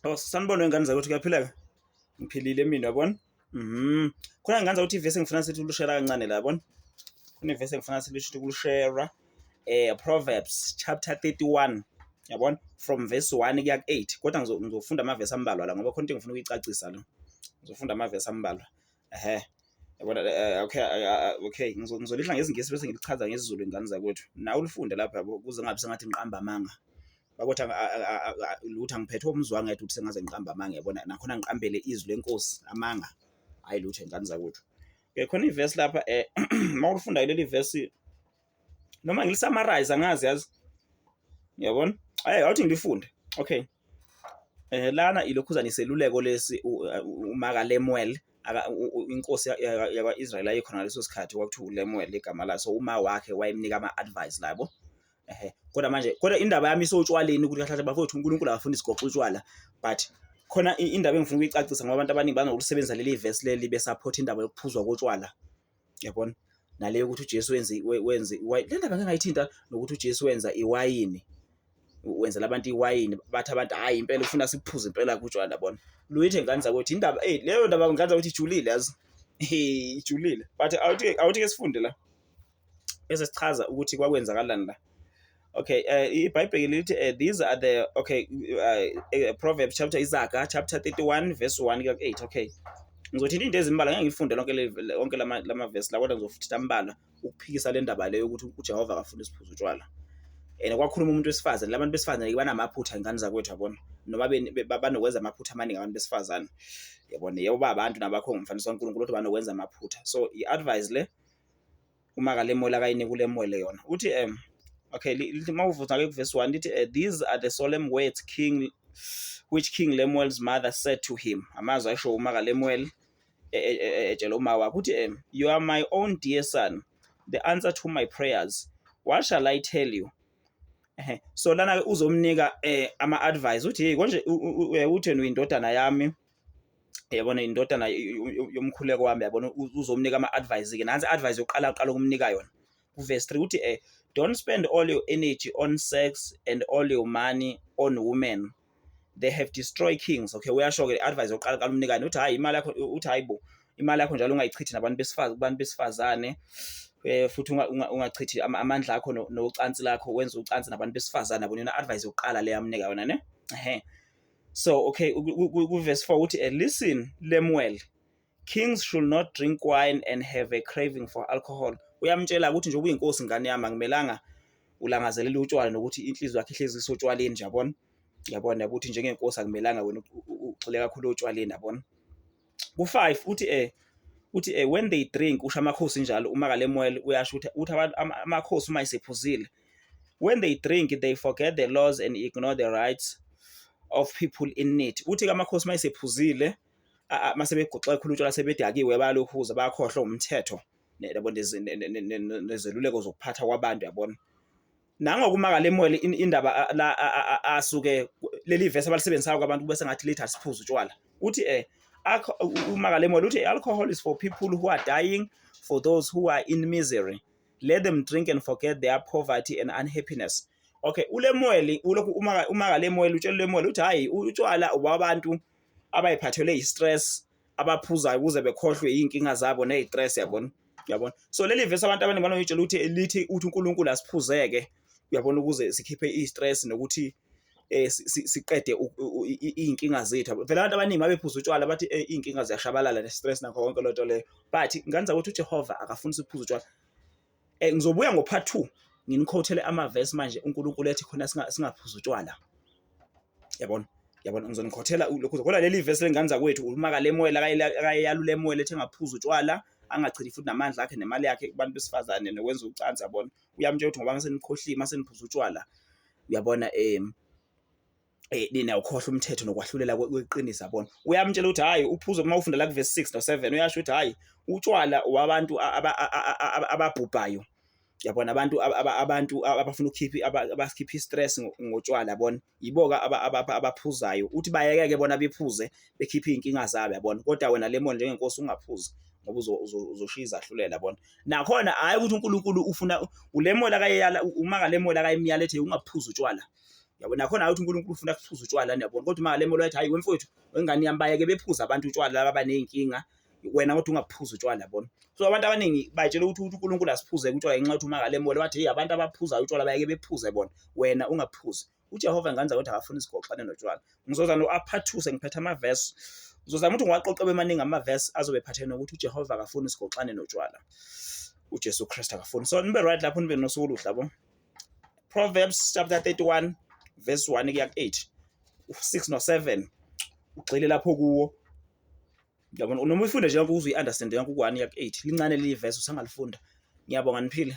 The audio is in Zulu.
Oh, sanibona wengane zakwethu, kuyaphileka? Ngiphilile mina, yabona? Mhm. Khona ngane zakwethu ivesi engifuna sithi ulushera kancane la, yabona? Khona ivesi engifuna sithi ukulushera. Proverbs chapter 31. Yabona? From verse 1 kuya ku-8. Kodwa ngizofunda amavesi ambalwa la ngoba khona into engifuna ukuyicacisa la. Ngizofunda amavesi ambalwa. Ehhe. Yabona, okay, okay, ngizolihla ngesiNgisi bese ngilichaza ngesiZulu, ingane zakwethu. Nawe ulifunde lapha, yabo, kuze kungabi sengathi ngiqamba amanga. Bakuthi lutho, angiphethwe umzwangedwa ukuthi sengaze ngiqamba amanga, yabona, nakhona ngiqambele izwi lenkosi amanga. Hhayi lutho, ingane zakwethu. Okay, khona ivesi lapha, uma ulifunda leli vesi noma ngili-summarize, angazi yazi. Uyabona? Hayi, awuthi ngilifunde. Okay. Lana ilokhuzana iseluleko lesi umaka Lemuel, inkosi yakwa-Israel ayikhona ngaleso sikhathi, kwakuthiwa uLemuel igama laso. So uma wakhe wayemnika ama-advice labo. Ehhe. Kodwa manje, kodwa indaba yami isotshwaleni, ukuthi kahle kahle bafowethu, uNkulunkulu akafuni sigoxe utshwala, but khona indaba engifuna ukuyicacisa ngoba abantu abaningi banokulisebenzisa leli vesi leli be-support indaba yokuphuzwa kotshwala. Yabona? Nale yokuthi uJesu wenze le ndaba ngeke ngayithinta, nokuthi uJesu wenza iwayini, wenzela abantu iwayini, bathi abantu, hhayi, impela ufuna siphuze impela utshwala, yabona. Luyithe, ngane zakwethu, indaba, eyi, leyo ndaba, ngane zakwethu, ijulile yazi. Ijulile. But awuthi ke sifunde la. Bese sichaza ukuthi kwakwenzakalani la. Okay, iBhayibheli lithi, these are the, okay, Proverbs chapter, Izaga chapter 31 verse 1 kuya ku-8. Okay. Ngizothinta into ezimbalwa, ngeke ngifunde lonke lama verse la, kodwa ngizofutha ambalwa ukuphikisa le ndaba leyo ukuthi uJehova akafuni siphuze utshwala. And kwakhuluma umuntu wesifazane, labantu besifazane banamaphutha, ingane zakwethu, yabona. Noma banokwenza amaphutha amaningi abantu besifazane. Yabona, yebo, ba abantu nabakho ngomfanekiso kaNkulunkulu, kodwa banokwenza amaphutha. So i-advice le uma kaLemuel akayinika uLemuel yona. Uthi, okay, lithi mawuvuza ke kuverse 1, lithi, "These are the solemn words king which King Lemuel's mother said to him." Amazwi asho uma kaLemuel etshela uma wakhe, uthi, "You are my own dear son, the answer to my prayers. What shall I tell you?" Ehhe. So lana ke uzomnika ama advice, uthi, hey, konje uthi wena uyindodana yami, yabona, indodana yomkhuleko wami, yabona. Uzomnika ama advice ke. Nansi advice yokuqala aqala ukumnika yona kuverse 3, uthi, "Don't spend all your energy on sex and all your money on women. They have destroyed kings." Okay, uyasho ke advice yokuqala qala umnika yona, uthi hayi, imali yakho, uthi hayi bo, imali yakho njalo ungayichithi nabantu besifazane, kubantu besifazane, futhi ungachithi amandla akho nocansi lakho, wenza ucansi nabantu besifazane, yabona. Yona advice yokuqala le yamnika yona ne. Ehhe. So okay, ku verse 4 uthi, "Listen, Lemuel, kings should not drink wine and have a craving for alcohol." Uyamtshela ukuthi nje ubuyinkosi, ngane yami, akumelanga ulangazelele utshwala nokuthi inhliziyo yakhe ihlezi isotshwaleni nje, yabona. Yabona ukuthi njengenkosi akumelanga wena ugxile kakhulu otshwaleni, yabona. Ku-5 uthi, "When they drink," usho amakhosi njalo uma kaLemuel, uyasho ukuthi amakhosi uma esephuzile, "when they drink they forget the laws and ignore the rights of people in need." Uthi ke amakhosi uma esephuzile, mase begoxe kakhulu utshwala, sebedakiwe, bayalokhuza, bayakhohlwa umthetho, yabo, nezeluleko zokuphatha kwabantu, yabona. Nangokuma kaLemuel indaba la asuke leli verse abalisebenzisayo kwabantu kube sengathi lithi asiphuze utshwala. Uthi uma kaLemuel uthi, "Alcohol is for people who are dying, for those who are in misery. Let them drink and forget their poverty and unhappiness." Okay, uLemuel ulokhu uma kaLemuel utshela uLemuel, uthi hayi, utshwala obabantu abayiphathelwe yi-stress, abaphuzayo ukuze bekhohlwe iy'nkinga zabo ney'stress, yabona, yabona. So leli verse abantu abaningi banoyitshela ukuthi lithi, uthi uNkulunkulu asiphuzeke, uyabona, ukuze sikhiphe i-stress nokuthi siqede iy'nkinga zethu. Vele abantu abaningi mabephuza utshwala bathi iy'nkinga ziyashabalala ne-stress nakho konke loo nto leyo, but ngane zakwethu, uJehova akafuni siphuze utshwala. Ngizobuya ngo-part 2 ngini-quote-ele amavesi manje uNkulunkulu ethi khona singaphuzi utshwala, yabona, yabona. Ngizoni-quote-ela lokhu, kodwa leli vesi lengane zakwethu, uma kaLemuel akayeyala uLemuel ethi engaphuzi utshwala, angachithi futhi namandla akhe nemali yakhe kubantu besifazane nokwenza ucansi, yabona. Uyamtshela ukuthi ngoba masenikhohliwe, maseniphuza utshwala, uyabona, niyawukhohlwa umthetho nokwahlulela kweqiniso, yabona. Uyamtshela ukuthi hhayi, uphuzo, uma ufunda la kuvesi 6 no 7, uyasho ukuthi hhayi, utshwala wabantu ababhubhayo, yabona, abantu abafuna ukukhipha, abakhipha i-stress ngotshwala, yabona, yibo-ke abaphuzayo. Uthi bayeke-ke bona bephuze bekhiphe iy'nkinga zabo, yabona, kodwa wena Lemuel njengenkosi ungaphuzi ngoba uzoshiya izahlulela, yabona. Nakhona hhayi ukuthi uNkulunkulu ufuna uLemuel akayeyala, uma kaLemuel akayimyala ethi ungaphuzi utshwala. Yabo, nakhona ukuthi uNkulunkulu ufuna kuphuza utshwala, yabona. Kodwa uma lemolo wathi, hayi wemfowethu, wengane yami, bayeke bephuza abantu utshwala laba abaney'nkinga, wena kodwa ungaphuzi utshwala, yabona. So abantu abaningi bayitshela ukuthi uNkulunkulu asiphuzeke utshwala ngenxa yokuthi uMakalemole wathi, hey, abantu abaphuzayo utshwala bayeke bephuze bona, wena ungaphuzi. UJehova ngenza ukuthi akafuni isigoxane notshwala. Ngizoza no-aphathuse ngiphethe amavesi, ngizozama ukuthi ngiwaqoqe bemaningi amavesi azobe ephathene nokuthi uJehova akafuni isigoxane notshwala, uJesu Kristu akafuni. So nibe right lapho, nibe nosuku oluhle, yabo. Proverbs chapter 31 verse 1 kuya ku-8, 6 no-7, ugxile lapho kuwo, yabona. Noma uyifunde nje yonke ukuze uyi-understand yonke, ku-1 kuya ku-8, lincane leli verse, usangalifunda. Ngiyabonga, niphile.